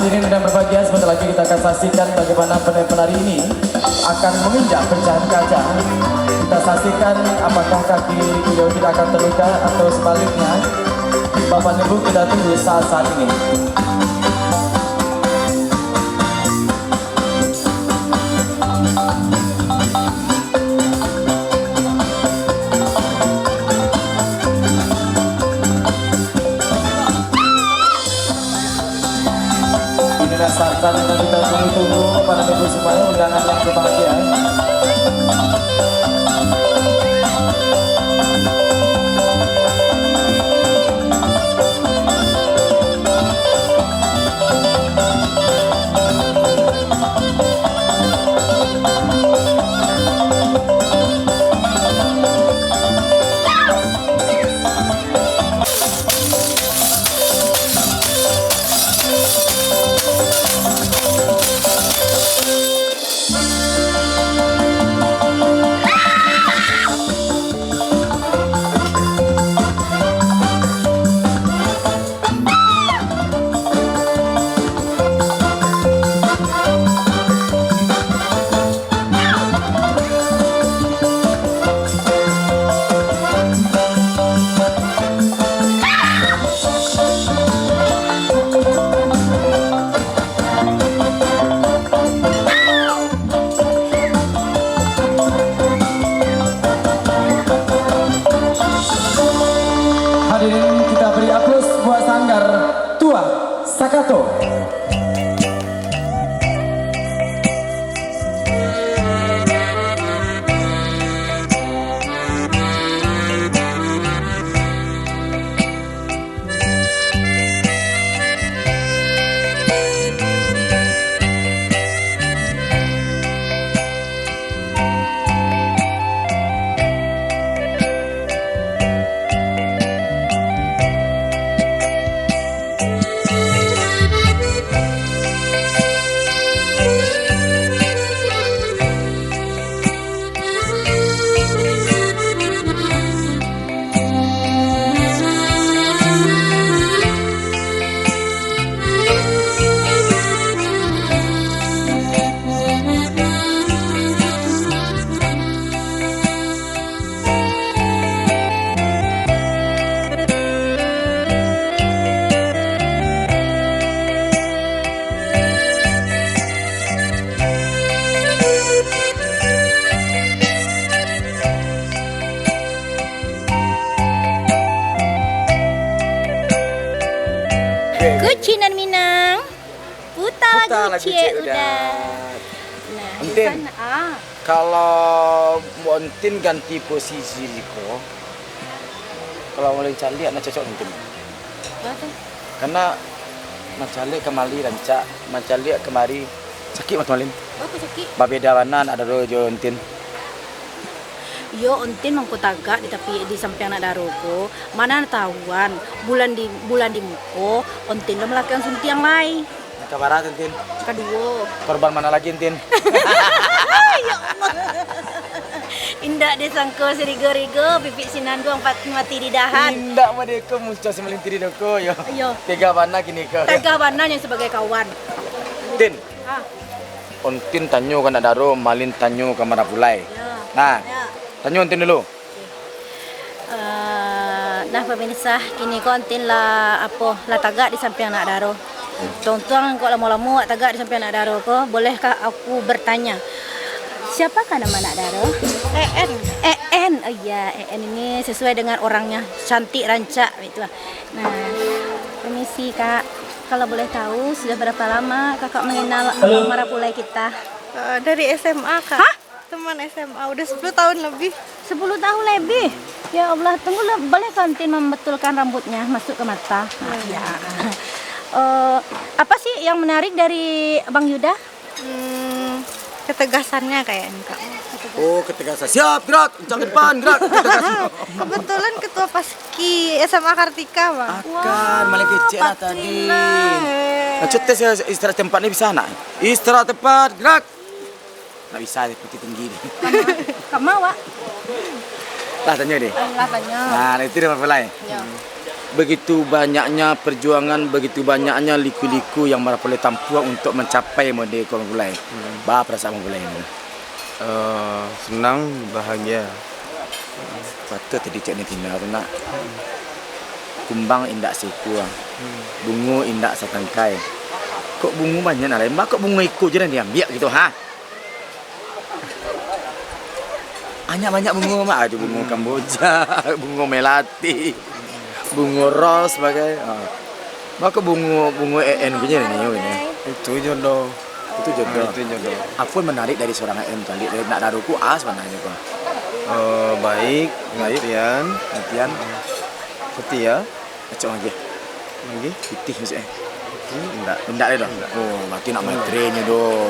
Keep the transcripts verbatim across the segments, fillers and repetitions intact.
Hadirin yang berbahagia, sebentar lagi kita akan saksikan bagaimana penari-penari ini akan menginjak pecahan kaca. Kita saksikan apakah kaki beliau tidak akan terluka atau sebaliknya. Bapak Ibu, kita tunggu saat-saat ini. Inilah saat-saat yang kita tunggu-tunggu, Bapak Ibu semuanya, undangan yang berbahagia. Hadirin, kita beri aplaus buat Sanggar Tua Sakato. Kucinan Minang, puta lagu ciek Udat. Nah, di Entin. Sana, ah. Kalau Mbok Entin ganti posisi ko, kalau malin caliak, nah cocok Entin. Karena mancaliak kamari rancak, mancaliak kamari sakik mah tu malin. Oh, kok sakik? Babeda bana nak daro jo Entin. Iyo, Entin mangko tagak di tapi, di sampiang nak daro ko. Mana tahuan, bulan di, bulan di muko, Entin lah malakukan suntiang lai. Kabar Entin? Kaduo. Korban mana lagi, Entin? Ya Allah. Indak disangko sirigo-rigo, pipik sinan duang pat-, mati di dahan. Indak mah deko, muncul si malin tiri doko, yo. Iyo. Tega bana kini ko. Tega bana nyo sabagai kawan. Tin. Ah. Entin tanyo ka nak daro, malin tanyo ka marapulai. Ya. Nah, ya. Tanyo Entin dulu. Eh, nah, pemirsa, kini ko Entin lah, apo, lah tagak di sampiang nak daro. Tuang-tuang, kok lamo-lamo awak tagak di sampiang nak daro ko, bolehkah aku bertanya, siapakah nama nak daro? E N. E N. Oh iya, E N ini sesuai dengan orangnya, cantik, rancak, itulah. Nah, permisi, Kak. Kalau boleh tahu, sudah berapa lama Kakak mengenal Abang Marapulai kita? Eh, dari S M A, Kak. Hah? Teman S M A, udah sepuluh tahun lebih. Sepuluh tahun lebih? Ya Allah, tunggu lah, boleh kan Entin membetulkan rambutnya masuk ke mata? Nah, ya. Eh, apa sih yang menarik dari Bang Yuda? Hmm, ketegasannya kayaknya, Kak. Oh, ketegasan. Siap, gerak. Kencang ke depan, gerak. Ketegasan. Kebetulan ketua Paski S M A Kartika, Bang. Akan, malah kecek lah tadi. Patilah, eh. Nah, cek tes ya, istirahat tempat ni bisa nak? Istirahat tempat, gerak. Nggak bisa, Bukittinggi ni. Kama, kama, Wak. Lah, tanya deh. Lah, tanya. Nah, itu dia mulai. Ya. Begitu banyaknya perjuangan, begitu banyaknya liku-liku yang Marapulai tampuah untuk mencapai mode ko, Marapulai. Hmm. Ba perasaan Marapulai ni? Eh, senang, bahagia. Patut tadi cak ni Tina tu nak. Kumbang indak seikua, bungo indak satangkai. Kok bungo banyak nak lain? Ba kok bungo iko je nan diambiak gitu, ha? Banyak-banyak bungo, Mak. Ado bungo kamboja, bungo melati, bungo ros, bagai. Ha. Mako bungo, bungo E N punyo ni, ni. Itu jodoh. Itu jodoh. Ah, itu jodoh. Apo yang menarik dari seorang E N tadi, dari nak daruku A sebenarnya, Bang? Eh, baik, baik. Perhatian. Perhatian. Setia. Acok lagi. Lagi? Pitih maksudnya. Pitih, enggak. Enggak deh, dah. Enggak. Oh, berarti nak matre nyo doh.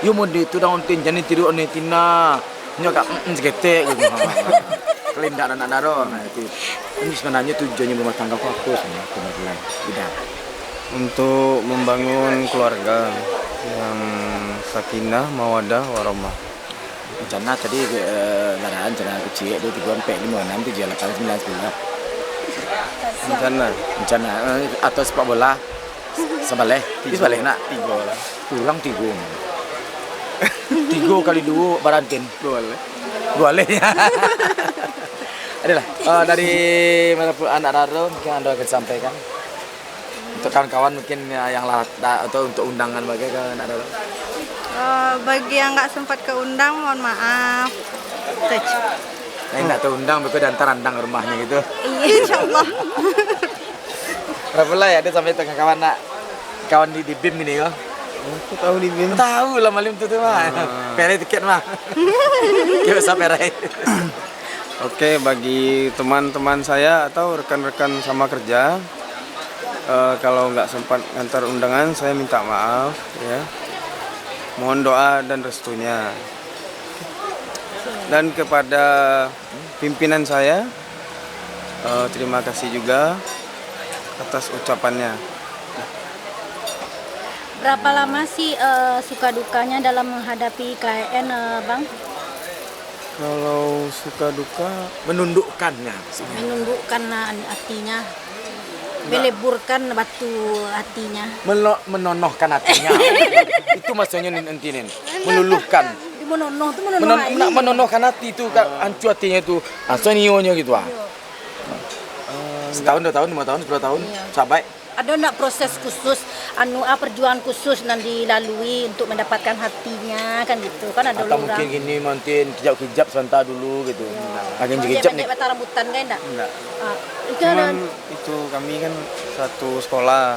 Yo, mode tu dah onten, jangan tiru onten Tina. Nyo agak, mm, mm, saketek gitu. Ha, ha. Kalau indak anak daro. Nah, itu. Ini sebenarnya tujuannya rumah tangga ko apo sebenarnya, Bang Rafulai? Idak. Untuk membangun keluarga yang sakinah, mawadah, warahmah. Rencana tadi, eh, lah rencana kecil tu, tigo, ampek, limo, anam, tujuah, lapan, sambilan, sapuluah. Rencana. Rencana, eh, atau sepak bola. Sabaleh. Sabaleh nak. Tigo lah. Kurang tigo. Tigo kali duo barantin. Duo baleh. Duo baleh. Adalah, eh, dari mana pun anak Raro, mungkin anda akan sampaikan untuk kawan-kawan mungkin, ya, yang lah, da-, atau untuk undangan bagi ke anak Raro. Eh, bagi yang nggak sempat ke undang, mohon maaf. Tuh. Nah, nak terundang, beko diantar andang ke rumahnya gitu. Iya, insyaallah. Berapa lah ya, ada sampai tengah kawan nak, kawan di, di bim ini kok. Aku tahu di bim. Tahu lah malam tu tu mah. Ah. Perai tiket mah. Kita usah perai. Oke, bagi teman-teman saya atau rekan-rekan sama kerja, eh, kalau nggak sempat ngantar undangan, saya minta maaf, ya. Mohon doa dan restunya. Dan kepada pimpinan saya, eh, terima kasih juga atas ucapannya. Berapa lama sih, eh, suka dukanya dalam menghadapi K N, eh, Bang? Kalau suka duka, menundukkannya. Menundukkan, nah, hatinya. Enggak. Meleburkan batu hatinya. Melo-, menonohkan hatinya. Itu maksudnya, Nin, enti, Nin. Meluluhkan. Di menonoh tu menonoh. Menon-, air. Nak menonohkan hati tu, Kak, hancur hatinya tu. Langsung nionyo gitu, ah. Iya. Setahun, dua tahun, lima tahun, sepuluh tahun, iya, sahabat. Ada ndak proses khusus, anu, ah, perjuangan khusus nan dilalui untuk mendapatkan hatinya, kan gitu? Kan ada. Atau orang mungkin gini, mungkin kijap-kijap sebentar dulu gitu. Iya. Lagi. Atau kijap dia ni. Pendek batang rambutan, kan, ndak? Ndak. Ah, itu. Cuman ada itu kami kan satu sekolah.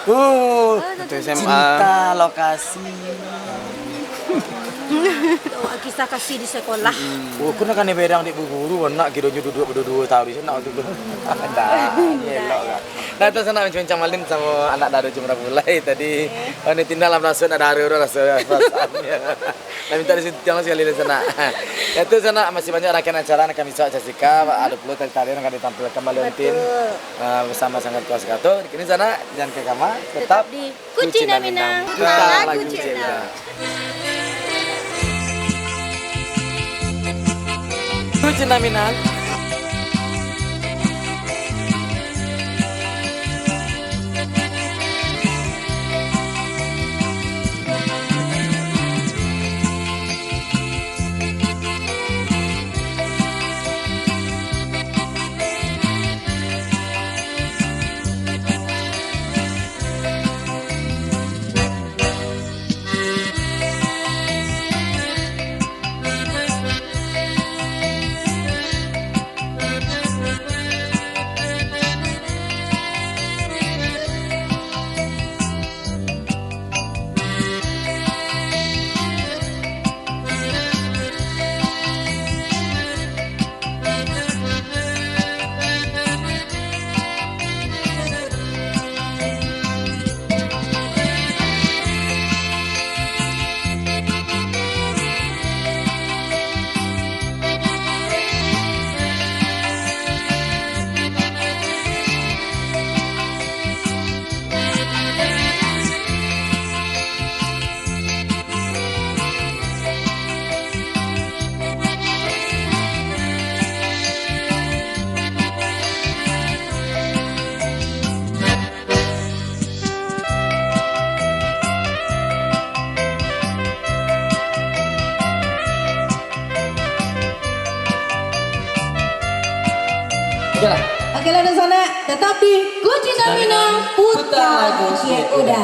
Oh, satu S M A. Cinta lokasi. Oh, kisah kasih di sekolah. Oh, kena kan berang dek bu guru, nak kiro nyo duduk berdua-dua tahu di sana waktu tu. Ndak, elok lah. Nah, tu sanak bincang-bincang malin samo anak Daro Jumrah Bulai tadi. Oke. Oh, ni Tina lah merasa nak Daro, rasa perasaannya. Nah, minta disuntiang sekali lah sanak. Ya, tu sanak, masih banyak rangkaian acara yang akan bisa saksikan. Ada pula tari-tarian yang akan ditampilkan Bang Leontin. Betul. Ah, bersama sangat kuasa kato. Kini sanak, jangan ke kamar, tetap. Tetap di Kucing Minang. Minang. Kita lagu cinta. Kucing Minang. Oke lah. Oke lah, dunsanak. Tatapi, Kucing Minang puta lagu Cik Uda.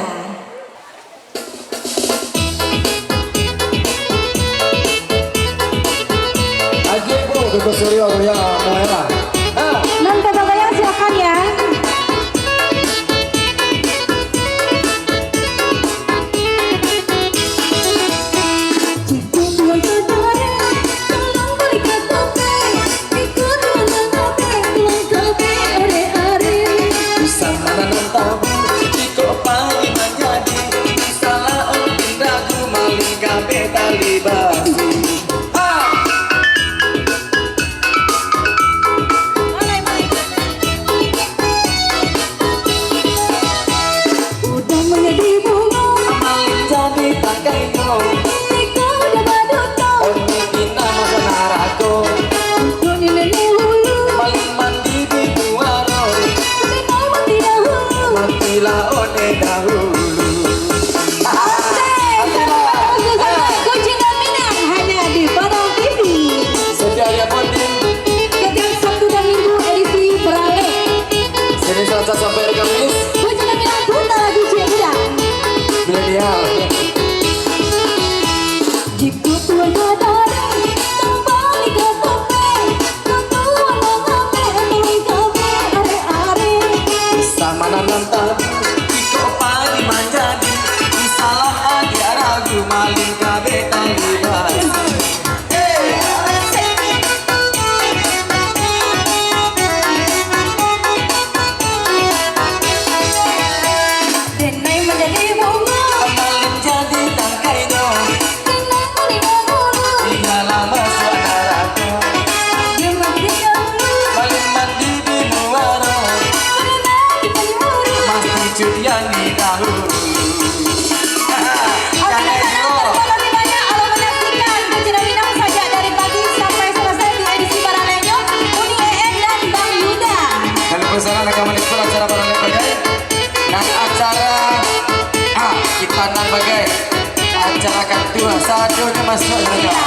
Aje, bro, Koko Suryo, ya, mulai lah. Ah. Nan ka babayang, silakan ya. Samananam tabu, jikok pagi manjadi, salah on pindagu, maling kabeh tali basi. Ha! Udah manjadi bungo, maling jadi tangkainyo. Niko udah badoto, oni kina masuak narako. Untuk nilai hulu, maling mandi di muaro. Kena mati dahulu, matilah one dahulu. Oke, selamat datang bersama Kucingan Minang hanya di Padang T V. Setiap hari apa, Din? Setiap Sabtu dan Minggu edisi Baralek. Senin, Selasa sampai hari Kamis. Kucingan Minang puta lagu Cik Uda. Milenial. Jikok tuan sadari, tambah tiga topeng. Kok tuan mangameh, tolong kabeh arek-arek. Samananam tabu, jikok pagi manjadi, salah adiak ragu, maling kabeh tali basi. Denai manjadi bungo, maling jadi tangkainyo. Denai maningga dulu, tinggalah masuak narako. Dia mandi dahulu, maling mandi di muaro. Karena kita diburu, mati cucian di dahulu. Oke, dunsanak, terima kasih banyak alah manyaksikan Kucingan Minang sajak dari pagi sampai selesai di edisi Baraleknyo, Uni E N dan Bang Yuda. Kalau pesanan akan menikmati acara Baralek Bagai, dan acara, ah, kita nan bagai, acara kantua, sadonyo masuak sajo. Iya,